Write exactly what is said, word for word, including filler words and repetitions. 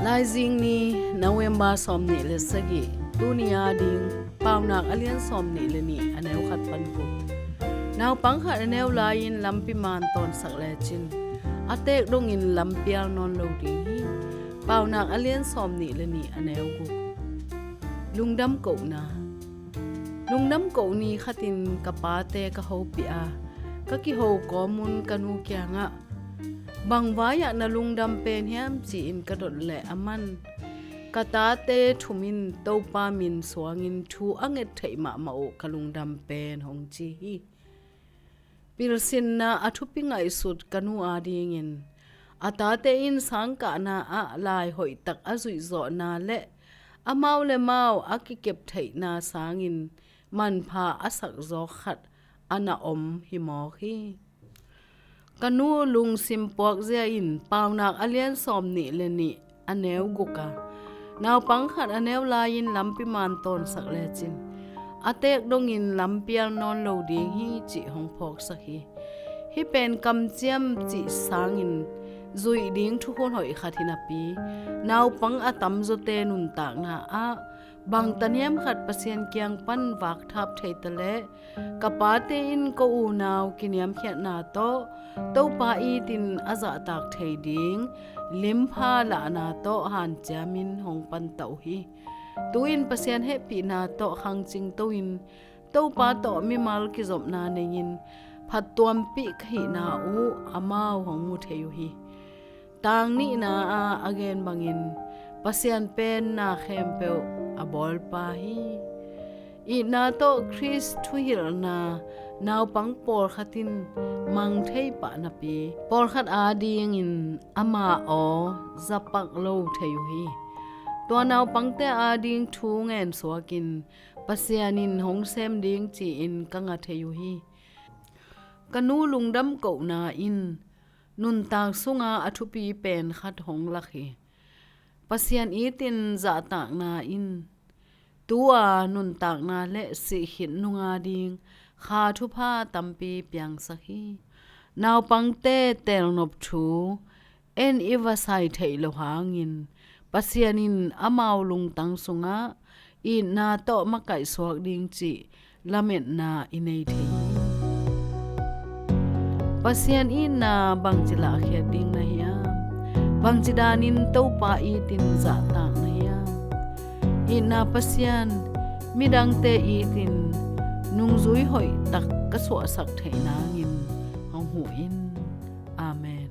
Taizing ni, November sawmnih le sagih, tuni a ding Paunak a lian sawmnih le nih, a neu khat pan guk. Naupang khat a neu lai-in lampi man tawnsak lecin a teek dongin lampial nawn lo ding hi. Paunak a lian sawmnih le nih, a neu guk. Lungdam kohna. Lungdam koh ni khatin ka pate ka hopih a, ka kiho kawmun ka nu kiangah, "Bang vai-ah na lungdam pen hiam?" ci-in ka dot leh aman, "Ka tate thum in Topa min suangin thu a nget theih mahmah uh ka lungdam pen," hong ci hi. Pilsinna a thupi ngaihsut ka nu adingin, a tate in sangkahna ah lai hoihtak a zuihzawhna le amau le mau a kikep theihna sangin manpha a sakzawk khat a na om hi mawk hi. Ka nu lungsim puakzia in Paunak a lian sawmnih le nih, a neu guk a, naupang khat a neu lai-in lampi man tawnsak lecin a teek dongin lampial nawn lo ding hi cih hong phawksak hi. Hih pen kamciam cih sangin zuih ding thukhun hoih khat hi napi, naupang a tamzawte nuntakna ah bang taniam khat Pasian kiang pan vakthap thei taleh, ka pate in ko unau kiniamkhiatna tawh Topa itin a zahtak thei ding limpha lahna tawh hanciamin hong panta uh hi. Tu-in Pasian hehpihna tawh khangcing to-in Topa tawh mimal kizopna nei-in phattuampih ka hihna uh amau hong mu thei uh hi. Tang nihna ah a gen bangin, Pasian pen na khempeuh a bawlpa hi. Itna tawh Khrist thuhilhna naupang pawlkhat in mang thei pah napi, pawlkhat adingin ama aw zapak lo thei uh hi. Tua naupangte ading thu ngensuakin Pasian in hong sem ding ci-in ka ngah thei uh hi. Ka nu lungdam kohna in nuntak sunga a thupi pen khat hong lak hi. Pasian itin zahtakna in tu-a nuntakna le sihkhit nunga ding kha thupha tampi piangsak hi. Naupangte teelnop thu en i va sai theih loh hangin Pasian in amau lungtang sungah itna tawh makaihsuak ding cih lametna i nei thei hi. Pasian itna bangci lahkhiat ding na hiam? Bangci danin Topa itin zahtak na hiam? Itna Pasian midangte itin nungzui hoihtak ka suahsak theih nangin hong huh in. Amen.